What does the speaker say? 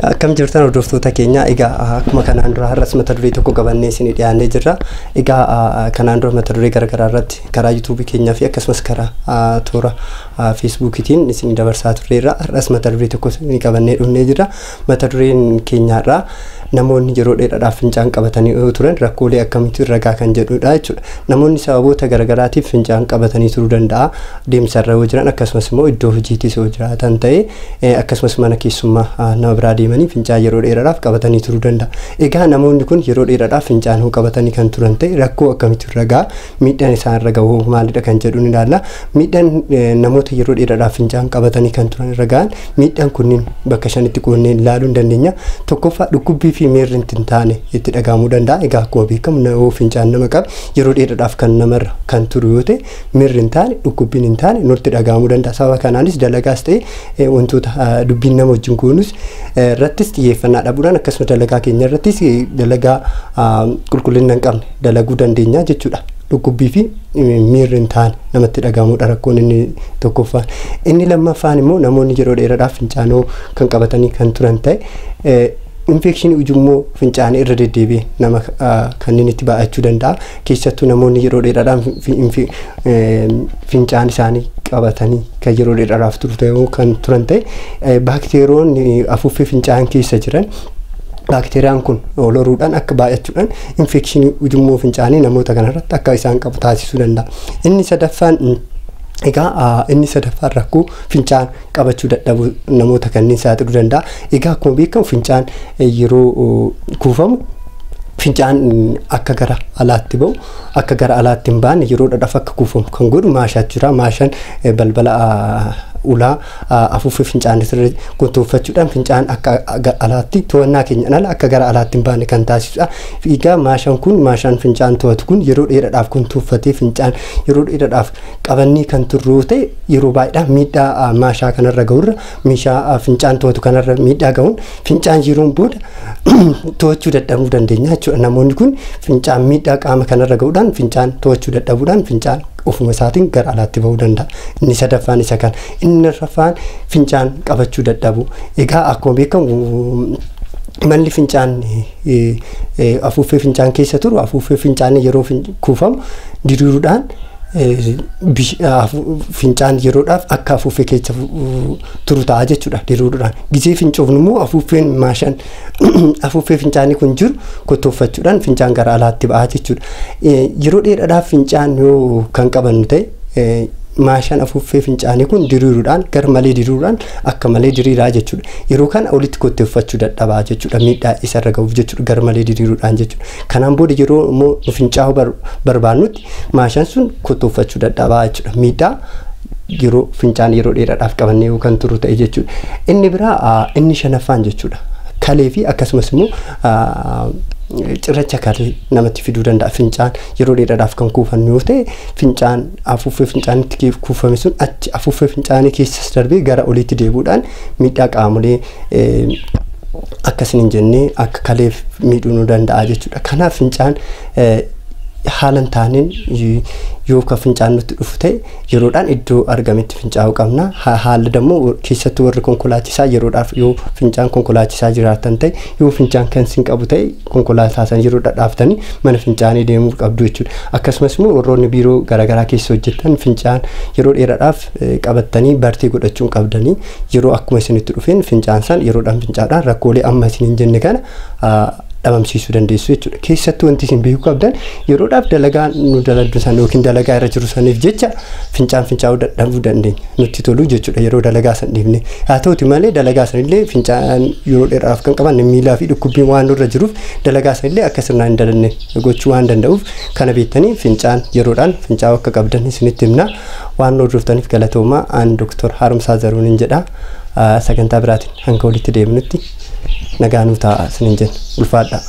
Akkam jirtan hordoftoota keenya? Egaa akkuma kanaan dura har'as mata duree tokko qabannee isinii dhiyaannee jirra. Egaa kanaan dura mata duree garaagaraa irratti karaa yuutuubii keenyaa fi akkasumas karaa toora feesbuukiitiin isinii dabarsaa turreerra. Har'as mata duree tokko isinii qabannee dhufnee jirra. Mata dureen keenyaarraa namoonni yeroo dheeraadhaaf fincaan qabatanii turan rakkoolee akkamiitu irra gaha kan jedhudha jechuudha. Namoonni sababoota garaagaraatiif fincaan qabatanii turuu danda'a. Deemsarra yoo jiran, akkasumas immoo iddoo hojiittis yoo jiraatan ta'e, akkasumas mana keessummaa nama biraa deemanii fincaan yeroo dheeraadhaaf qabatanii turuu danda'a. Egaa namoonni kun yeroo dheeraadhaaf fincaan hoo qabatanii kan turan ta'e rakkoo akkamiitu irra gaha, miidhaan isaan irra gahu maalidha kan jedhu ni ilaalla. Miidhaan namoota yeroo dheeraadhaaf fincaan qabatanii kan turan irra gahan, miidhaan kunniin bakka shanitti qoodnee ilaaluu ni dandeenya. Tokkoffaa, dhukkubbii fi miirri hin taane itti dhagahamuu danda'a. Egaa akkuma beekamu yoo fincaan nama qabe yeroo dheeraadhaaf kan namarra kan turu yoo ta'e, miirri hin taane, dhukkubbiin hin taane nutti dhagahamuu danda'a. Sababa kanaanis dalagaas ta'e wantoota dubbiin nama wajjin goonus irrattis xiyyeeffannaa dhabuudhaan, akkasumas dalagaa keenya irrattis dalagaa qulqullina hin qabne dalaguu dandeenya jechuudha. Dhukkubbii fi miirri hin taane namatti dhagahamudha rakkoon inni tokkoffaan. Inni lammaffaan immoo namoonni yeroo dheeraadhaaf fincaanoo kan qabatanii kan turan ta'e infekshinii ujummoo fincaanii irra deddeebi'ee nama kanneen itti baay'achuu danda'a. Keessattuu namoonni yeroo dheeraadhaan fincaan isaanii qabatanii kan yeroo dheeraadhaaf turu kan turan ta'e, baakteeriyoonni afuuffee fincaan keessa jiran, baakteeriyaan kun ol horuudhaan akka baay'achuudhaan infekshinii ujummoo fincaanii namoota kanarratti akka isaan qabu taasisuu danda'a. Inni sadaffaan, egaa inni sadaffaan rakkoo fincaan qabachuu dadhabuu namoota kanneen saaxiluu danda'a. Egaa akkuma beekamu fincaan yeroo kuufamu, fincaan akka gara alaatti ba'u, akka gara alaatti hin baane yeroo dhadhaaf akka kuufamu kan godhu maashaa jira. Maashaan balbala ulaa afuuffee fincaan sirrii gontooffachuudhaan fincaan akka alaatti to'annaa keenyaan ala akka gara alaatti hin baane kan taasisudha. Egaa maashaan kun, maashaan fincaan to'atu kun yeroo dheeraadhaaf gontooffatee fincaan yeroo dheeraadhaaf qabannee kan turru ta'e, yeroo baay'eedhaan miidhaa maashaa kanarra gahurra, meeshaa fincaan to'atu kanarra miidhaa gahuun fincaan yeroon booda to'achuu dadhabuu dandeenya jechuudha. Namoonni kun fincaan miidhaa qaama kanarra gahuudhaan, fincaan to'achuu dadhabuudhaan fincaan ofuma isaatiin gara alaatti bahuu danda'a. Inni sadaffaan isa kana. Inni arfaffaan fincaan qabachuu dadhabu. Egaa akkuma beekamu malli fincaan afuuffee fincaan keessa turu, afuuffee fincaan yeroo kuufamu diriiruudhaan fincaan yeroodhaaf akka afuuffee keessa turu ta'a jechuudha diriiruudhaan. Gizee fincoofnu immoo afuuffeen, maashaan afuuffee fincaanii kun jiru kottooffachuudhaan fincaan gara alaatti ba'a jechuudha. Yeroo dheeraadhaaf fincaan yoo kan qabannu ta'e, maashaan afuuffee fincaanii kun diriiruudhaan, gar malee diriiruudhaan akka malee diriiraa jechuudha. Yeroo kana olitti kotteeffachuu dadhabaa jechuudha. Miidhaa isarra gahuuf jechuudha, gar malee diriiruudhaan jechuudha. Kanaan booda yeroo immoo nu fincaa'uu barbaannutti maashaan sun kotteeffachuu dadhabaa jechuudha. Miidhaa yeroo fincaan yeroo dheeraadhaaf qabannee kan turu ta'e jechuudha. Inni biraa inni shanaffaan jechuudha. Kalee fi akkasumas immoo cirracha kalee namatti fiduu danda'a. Fincaan yeroo dheeraadhaaf kan kuufannu yoo ta'e, fincaan afuuffee fincaanitti kuufame sun achi afuuffee fincaanii keessas darbee gara oliitti deebi'uudhaan miidhaa qaamolee akkasin hin jennee akka kaleef miidhuu nu danda'a jechuudha. Kanaaf fincaan haala hin taaneen yoo ka fincaan nutti dhufu ta'e, yeroodhaan iddoo argametti fincaa'uu qabna. Haala dammoo keessattuu warri konkolaachisaa yeroodhaaf yoo fincaan konkolaachisaa jiraatan ta'e, yoo fincaan kan sin qabu ta'e, konkolaataa san yeroo dhadhaaftanii mana fincaanii deemuu qabdu jechuudha. Akkasumas immoo warroonni biiroo garaagaraa keessa hojjetan fincaan yeroo dheeraadhaaf qabattanii bartee godhachuu qabdanii, yeroo akkuma isinitti dhufeen fincaan san yeroodhaan fincaadhaan rakkoolee amma isin hin jenne kana dhabamsiisuu dandeessu jechuudha. Keessattuu wanti isin beekuu qabdan, yeroodhaaf dalagaa nu dalagdu san yookiin dalagaa irra jiru saniif jecha fincaan fincaa'uu dadhabuu dandeenya. Nutti tolu jechuudha yeroo dalagaa san dhiifne. Haa ta'uti malee dalagaa sanillee fincaan yeroo dheeraaf kan qaban miilaa fi dhukkubbiin waan nurra jiruuf dalagaa sanillee akka sirnaan hin dalanne gochuu waan danda'uuf, kana beektanii fincaan yeroodhaan fincaa'uu akka qabdan isinitti himna. Waan nu hordoftaniif galatoomaa. Aan Dooktor Haaromsaa Zaruuniin jedha. Sagantaa biraatiin hanga walitti deemnutti nagaa nuu ta'a isiniin jenna. Ulfaadhaa.